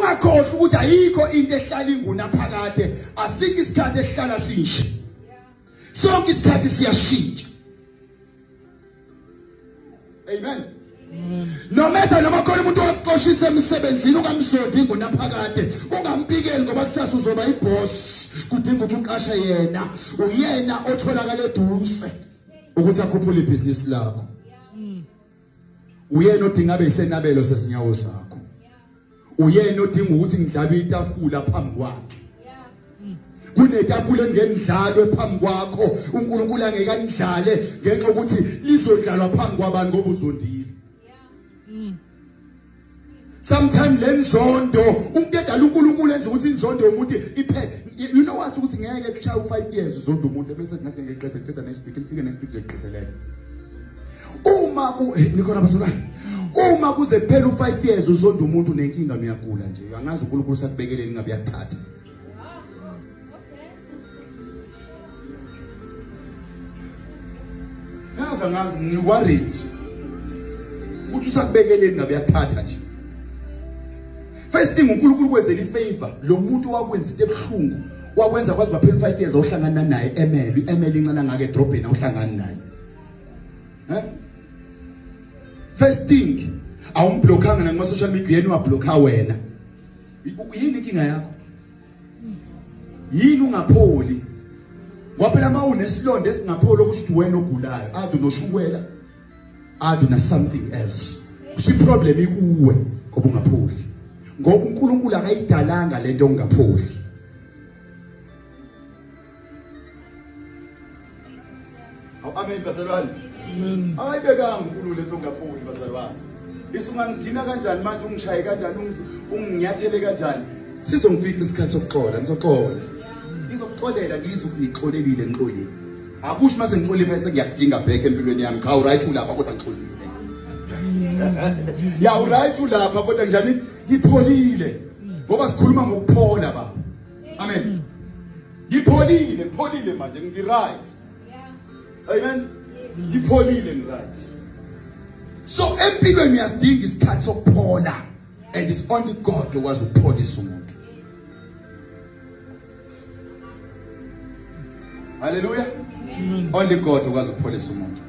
Ungakhohlwa ukuthi ayikho into ehlala ingunaphakade, asikho isikhathi esihlala sinje. Sonke isikhathi siyashintsha. Amen. No matter noma khona umuntu oxoshisa emsebenzini ungamzodi ingunaphakade, ungampikeli ngoba kusasa uzoba iboss, kudinga ukuthi uqashe yena, uyena otholakala eduze ukuthi akhuphule ibhizinisi lakho. Uyena odinga abe isenabelo sesinyawo sakho. Uyena odinga ukuthi ngidlabe itafula phambi kwakhe. Kunetafula engendlalwe phambi kwakho, uNkulunkulu angeke anidlale ngenxa ukuthi lizodlalwa phambi kwabantu ngoba uzondile. Sometimes lenzondo umuntu edala uNkulunkulu enza ukuthi inzondo yomuntu iphele. You know what, ukuthi ngeke kushaya u5 years uzonda umuntu bese ngeke ngiqede qeda next week, nifike next week ngiqedelele. Uma ku nikhona bazalwane, uma kuze kuphela u5 years uzonda umuntu nenkinga uyagula nje, angazi uNkulunkulu sakubekeleni ngabe uyakuthatha. Yazi angazi ngi-worried ukuthi usakubekeleni ngabe uyakuthatha nje. First thing uNkulunkulu kwenzela ifavor lo muntu wakwenza into ebuhlungu wakwenza kwazi baphela 5 years awuhlangana naye emele i-emele incane ngake edrobheni awuhlangani naye. Eh? First thing awumblockanga nakuma social media yena wablocka wena. Yini inkinga yakho? Yini ungapholi? Ngoba phela uma unesilonda esingapholi okusho ukuthi wena ogulayo, ade unoshukela, ade una something else. Kusho iproblem ikuwe ngoba ungapholi. Ngoba uNkulunkulu akayidalanga lento ongapholi. Awu amen bazalwane. Amen. Ayibekanga uNkulunkulu lento ongapholi bazalwane. Isungangidina kanjani manje ungishaye kanjani unginyathele kanjani? Sizongifica isikhathi sokuxola, ngizoxola. Ngizokuxolela ngizwe ukuthi ngixolelile ngixolile. Akusho mase ngixolile bese ngiyakudinga back empilweni yami. Cha uright ulapha kodwa ngixolile. Ya uright ulapha kodwa njani ngipholile. Ngoba sikhuluma ngokuphola baba. Amen. Ngipholile, ngipholile manje ngi right. Amen. Ngipholile ngi right. So empilweni uyasidinga isikhathi sokuphola and it's only God okwazi ukupholisa umuntu. Hallelujah. Only God okwazi ukupholisa umuntu.